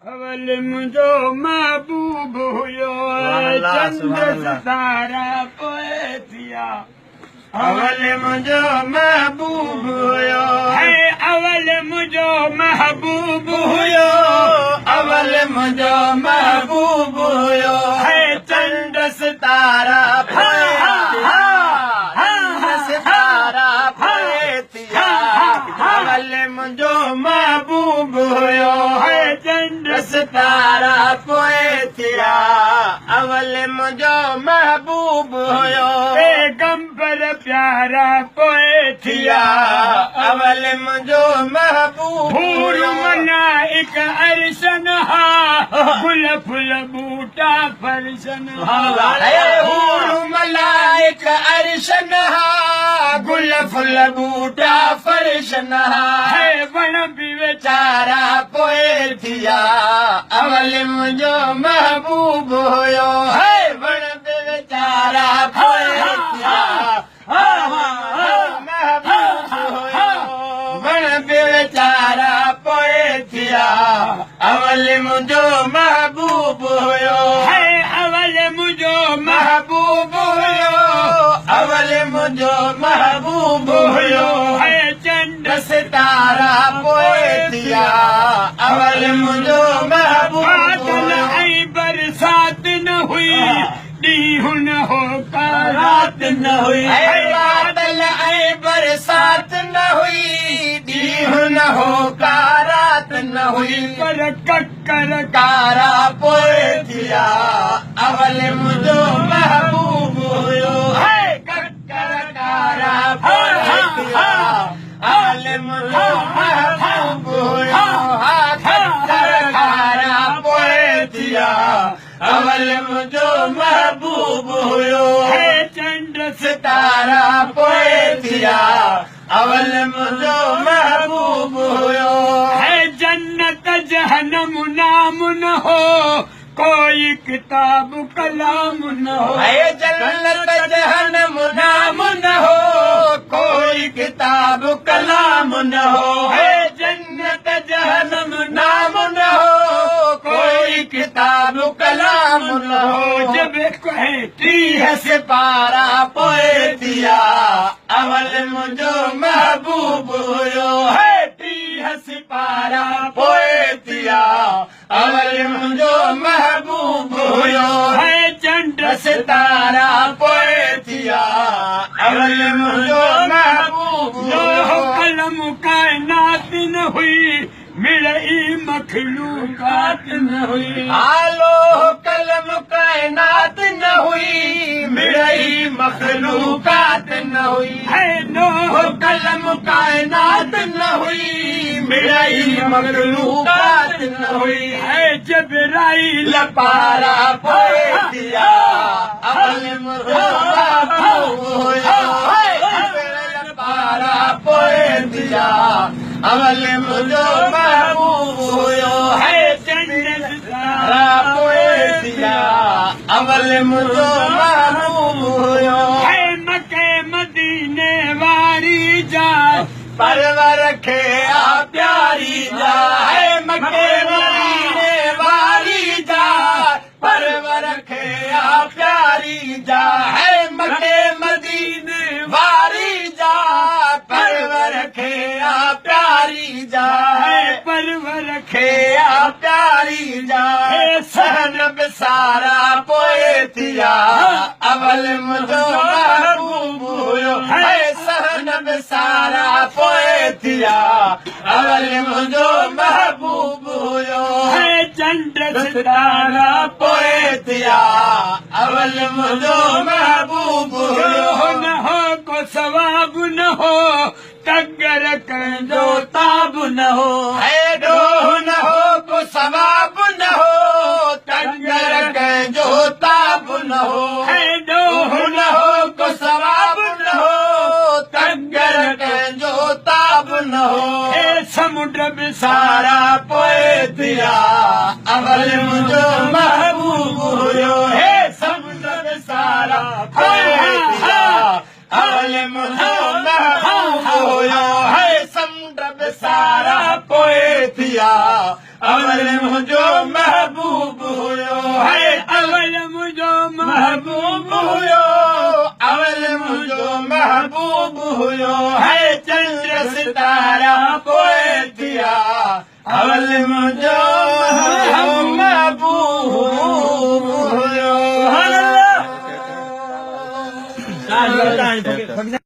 اول منهنجو محبوب هيو چنڊ ستارا پوء ٿيا. اول منهنجو محبوب هيو. اول منهنجو محبوب هيو. اول منهنجو محبوب هيو. چنڊ ستارا پوء ٿيا. چنڊ ستارا پوء ٿيا. اول منهنجو محبوب هيو. چنڊ ستارا پوء ٿيا. اول منهنجو محبوب هيو. پيغمبر پيارا پوء ٿيا. اول منهنجو محبوب حور ملائڪ عرشن ها، گل ڦل ٻوٽا فرشن ها. حور ملائڪ عرشن ها، گل ڦل ٻوٽا فرشن ها. وڻ به ويچارا پوء ٿيا. اول منهنجو محبوب هيو. وڻ به ويچارا پوء ٿيا. محبوب هيو. وڻ به ويچارا پوء ٿيا. اول منهنجو محبوب هيو. اول منهنجو محبوب هيو. اول منهنجو محبوب هيو. چنڊ ستارا پوء ٿيا. اول منهنجو محبوب بادل هيو. ۽ برسات نه هئي، ڏينهن نه هو ڪا رات نه هئي. بادل ۽ برسات نه هئي، ڏينهن نه هو ڪا رات نه هئي. پر ڪڪر ڪارا پوء ٿيا. اول منهنجو محبوب هيو. ڪڪر ڪارا پوء ٿيا. اول منهنجو محبوب هيو. ڪڪر ڪارا پوء ٿيا. اول منهنجو محبوب هيو. چنڊ ستارا پوء ٿيا. اول منهنجو محبوب هيو. جنت جهنم نام نه هو، ڪوئي ڪتاب ڪلام نه هو. جنت جهنم نام نه هو، ڪوئي ڪتاب ڪلام نه هو. جنت جهنم نام نه هو، ڪوئي ڪتاب ڪلام نه هو. جب 30 سپارا پوء ٿيا. اول منهنجو محبوب هيو. 30 سپارا پوء ٿيا. اول منهنجو محبوب هيو. چنڊ ستارا پوء ٿيا. اول منهنجو محبوب لوح قلم ڪائنات نه هئي، مڙئي مخلوقات نه هئي. لوح قلم ڪائنات نه هئي، مڙئي مخلوقات نه هئي. لوح قلم ڪائنات نه هئي، مڙئي مخلوقات نه هئي. جبرائيل پارا پوء ٿيا. اول منهنجو محبوب هيو. پارا پوء ٿيا. اول منهنجو محبوب هيو. چنڊ ستارا پوء ٿيا. اول منهنجو محبوب هيو. مڪي مديني واري جاءِ، پرور کي آ پياري جاءِ. مڪي مديني واري جاءِ، پرور کي آ پياري جاءِ. مڪي مديني واري جاءِ، پرور کي آ پياري جاءِ. پرور کي آ پياري جاءِ. سهن به سارا پوء ٿيا. اول منهنجو محبوب هيو. سهن به سارا پوء ٿيا. اول منهنجو محبوب هيو. چنڊ ستارا پوء ٿيا. اول منهنجو محبوب هيو. نه هو ڪو ثواب نه هو، تگر ڪنهن جو تاب نه هو. ڏوهه نه هو ڪو ثواب نه هو، تگر ڪنهن جو تاب نه هو. ڏوهه نه هو ڪو ثواب نه هو، تگر ڪنهن جو تاب نه هو. سمنڊ به سارا پوء ٿيا. اول منهنجو محبوب هيو. سمنڊ به سارا پوء ٿيا. اول منهنجو محبوب هيو. سمنڊ به سارا پوء ٿيا. اول منهنجو محبوب هيو. هي اول منهنجو محبوب هيو، اول منهنجو محبوب هيو. هي چنڊ ستارا پوءِ ٿيا، اول منهنجو محبوب.